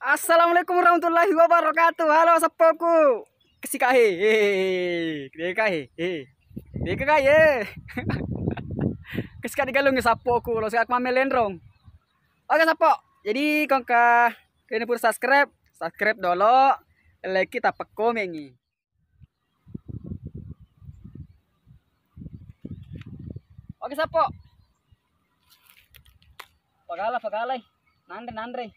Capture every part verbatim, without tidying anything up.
Assalamualaikum warahmatullahi wabarakatuh. Halo, sappoku. Kesika he. He, he, he. Deka he. He. Deka ka ye. Kesika digalung sappoku. Lo sika mame lenrong. Oke, sappo. Jadi, kongka kene pura subscribe, subscribe dolo. Like, kita pekomengi. Oke, sappo. Pagala, pagalai. Nanre, nanre.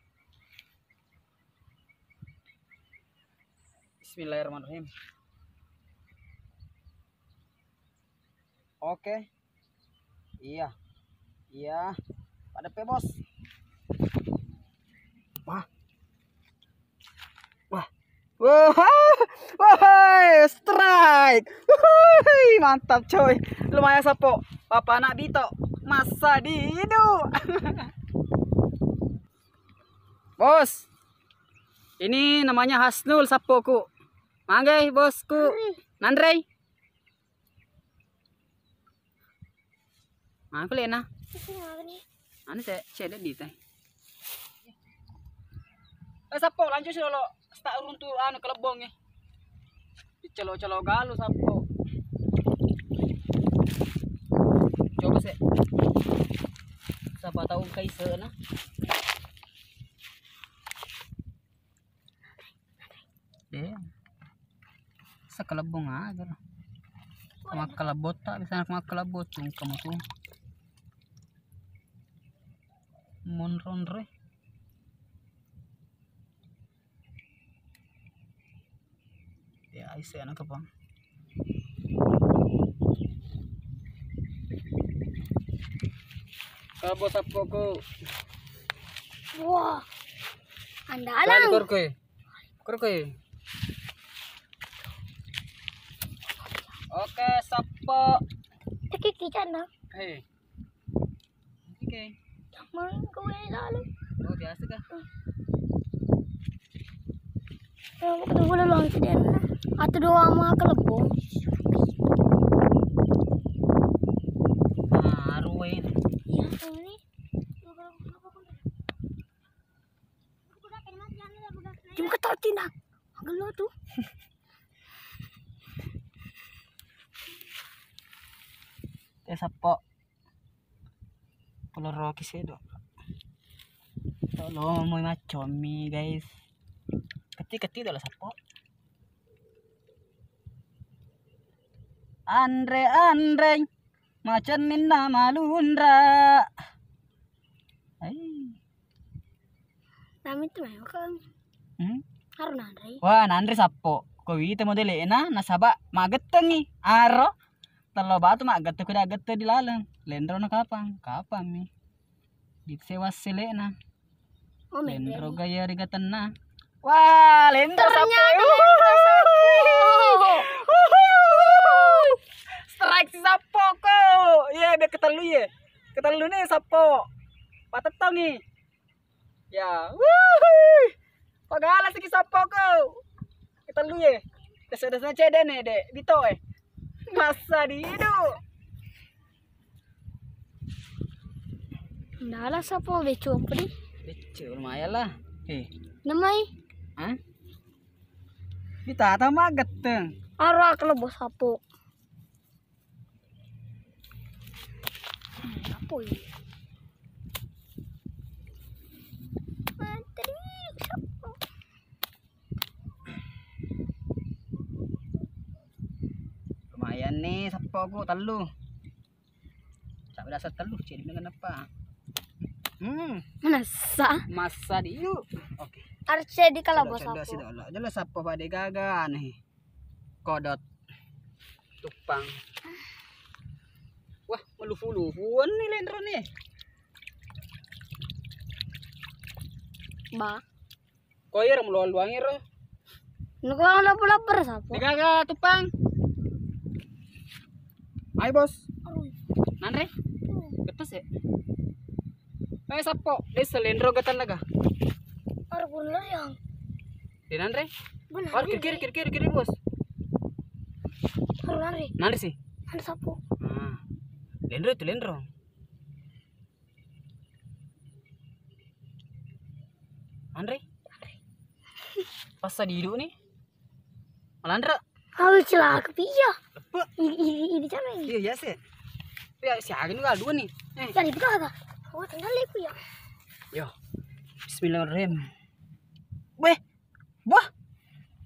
Bismillahirrahmanirrahim. Oke. Iya. Iya. Pada pe, Bos. Wah. Wah. Wah. Wah, strike. Wuhui, mantap, coy. Lumayan, sappo. Papa anak Bito. Masa didu. Bos. Ini namanya Hasnul, sappoku. Manggai, Bosku. Nanrei. Aku lena. Anu, se cedde di teh. Eh, sappo, lanjut sih dulu. Start runtu anu, kelebong ya. Dicelo-celo galu, sappo. Coba sih. Siapa tahu kaisa na. Eh. Sakalebong aja lah. Makkalebot tak bisa, makkalebot tungkem tu. Monronre. Ya, isi anak apa? Kabo sappoku. Wah. Andalang. Korkoi. Korkoi. Oke, sappo. Iki kican dong. Hei. Oke. Main kowe lalu. Oh, biasa kah? Aku tuh boleh lawan si Dena. Atau doa sama kelebon. Nah, arwah ini. Iya, ini. Cuma ketawa Cina. Gelo tuh. Eh, sappo. Peloroki sedo. Tolong mau macommi, guys. Keti-keti dolo sappo. Anre-anre, macenninna malunra. Ai. Nami tu memang kan. Hmm? Harus nanre. Wah, nanre sappo. Ko wita modele'na nasaba magettengi. Aro. Tello batu magette, ko daggette di laleng. Lenro na kapang? Kapang mi. Di sewa sele'na. Oh, lenro gaya ri gatenna. Wah, lenro sappo. Ternyata lenro sappo. Strike si sappo ko. Iya, be ketellu ye. Ketellu ni sappo. Patettongi. Ya, wuhui. Pagala siki sappo ko. Ketellu ye. Desa-desa cede ne, Dek. Bito e. Masa didu. Ndala sappo becu apa di? Becu lumayan lah. Eh. Namai? Hah? Ditata magetteng. Arwah kalau bos sappo. Apa ini? Materi sappo. Lumayan nih, sappo aku tellu. Sampai dasar tellu, jadi dengan apa? Hmm, masa? Masa diu. Oke. Arce di kalau bos sappo. Jelas sappo pada gaga nih. Kodot. Tupang. Wah, melufu-lufuan nih lenro nih. Ba. Ko iro meluang-luang iro. Nuko lapar-lapar sappo. Digaga tupang. Ayo, Bos. Nanre? Getes ya? Eh, sappo, desa lenro gatan laga. Aro pun lo yang. Di nanre? Benar. Aro kiri, kiri, kiri, kiri, Bos. Aro nanre. Nanre sih. Nanre sappo. Nah. Lenro itu lenro. Anre? Passa didu ni. Malanra. Awe, cilaka pi iya. Leppe. Ini, ini, ini cara ini. Iya, iya sih. Iya, siaga nu dua ni. Eh. Jadi itu kagak. Oh, tinggal leku ya. Yo. Bismillahirrahmanirrahim. Weh. Wah.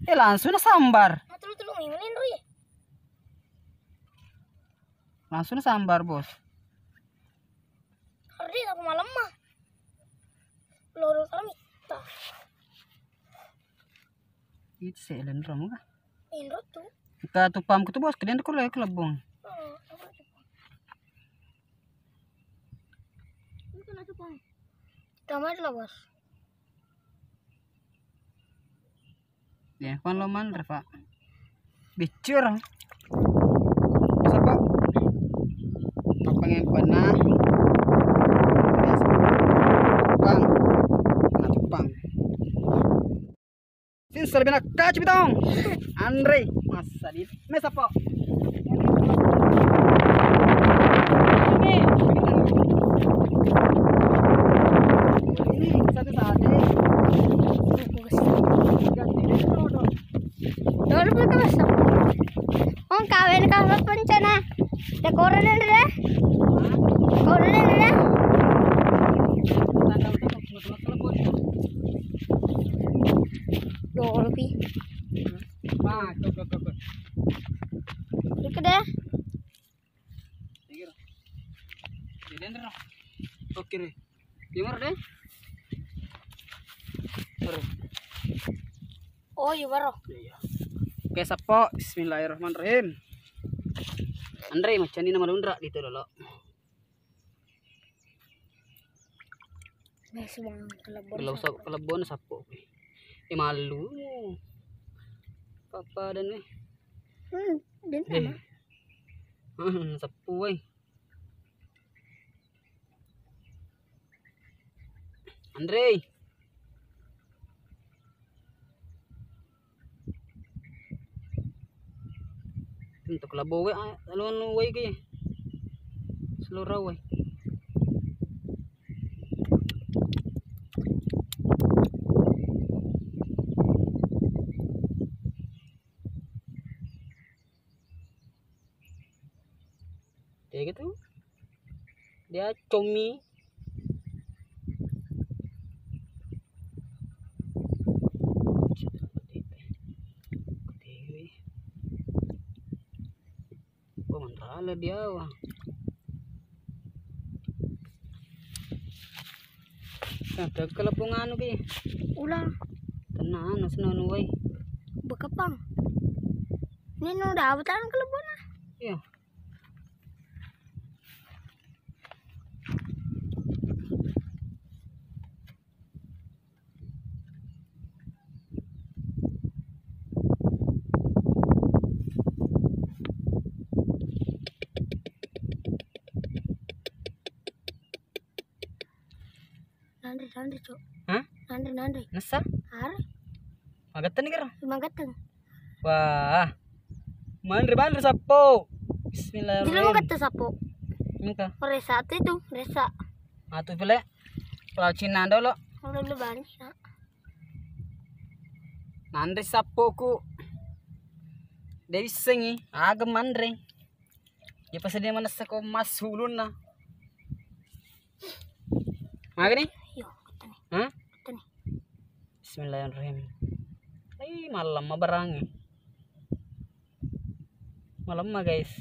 Eh, langsung na sambar. Tulu-tulu ini, Roy. Langsung na sambar, Bos. Hari aku malam mah. Loro kami. Itu sih, lenro muka. Lenro tuh. Ka tupam ku tu, Bos, kemudian ku lagi kelebong. Hmm, apa tuh? Itu kena tupam. Tamat lah, Bos. Ya, kan lo manre, Pak. Bicur. Siapa? Apa yang pernah? Bang. Nah, Bang. Sin salbina kacu bitong. Andre, masa di. Me sapo. Ini satu saat ini. Dolo pa ka masa. Ong kawen ka lo pencana. Te kore deh. Kore deh. Dolo pi. Iko deh. Oke deh. Gimana deh? Terus. Oh, iya, baro. Iya. Oke, sapo. Bismillahirrahmanirrahim. Andre, macani nama lundra di tu dolo. Weh, semua kelebon. Kalau usah sapo. Kelebon sapo. Eh, malu. Papa dan weh. Hmm, dan eh. Sama. Hmm, sapo, weh. Andre. Untuk labo we, ah, anu, anu, we ke. Selura we. Kayak gitu. Dia comi. Oh, mentala dia, wah. Nah, tekel pung anu ki. Ulang. Tenang, anu, seno, anu, wai. Bekepang. Ini nu udah awetan kelebon, ah. Iya. Nanre, nanre, Cok. Hah? Nanre, nanre. Nessa? Are. Magatteng ni karo? Magatteng. Wah. Manre, manre sappo. Bismillahirrahmanirrahim. Dulu magatteng sappo. Engka. Resa tu itu, resa. Atu pele. Kalau Cina dolo. Kalau lu banyak. Nanre sappoku. De wissengi, aga manre. Iya, pas dia manessa ko mas ulunna. Magani? Yo, betul nih. Hah? Betul nih. Bismillahirrahmanirrahim. Ai, malam ma barangi. Malam ma, guys.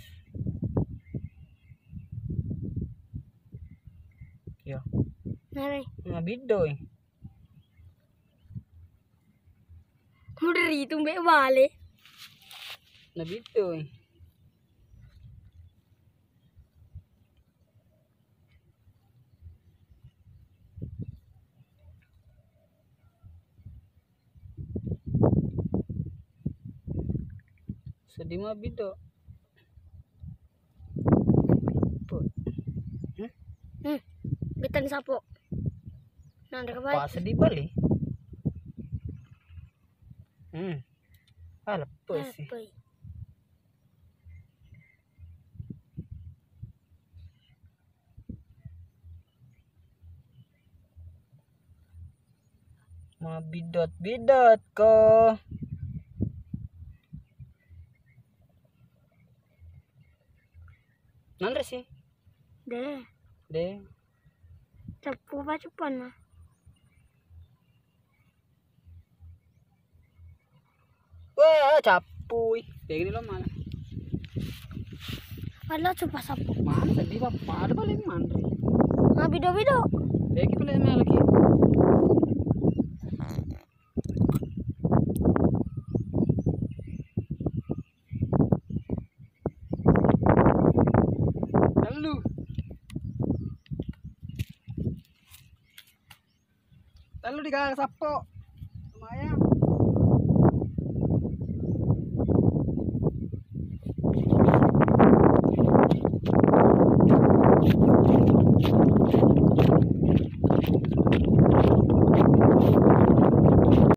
Yo. Nare. Nah, biddo, eh. Muderi itu mbek bale. Nah, biddo, eh. Sedih mah biddo. Hmm? Hmm. Getan sapo. Nanre ka. Pas di bali. Hmm. Ah, lepas sih. Lepas. Bidot-bidot ko. Nanre sih? De. De. Cappu apa cepana? Wah, cappu. Kayak gini lo mana? Ada coba sapu. Mana tadi, Pak? Ada paling mana? Nah, bido-bido. Kayak gitu paling mana lagi? Tellu. Tellu di gaga sappo. Lumayan.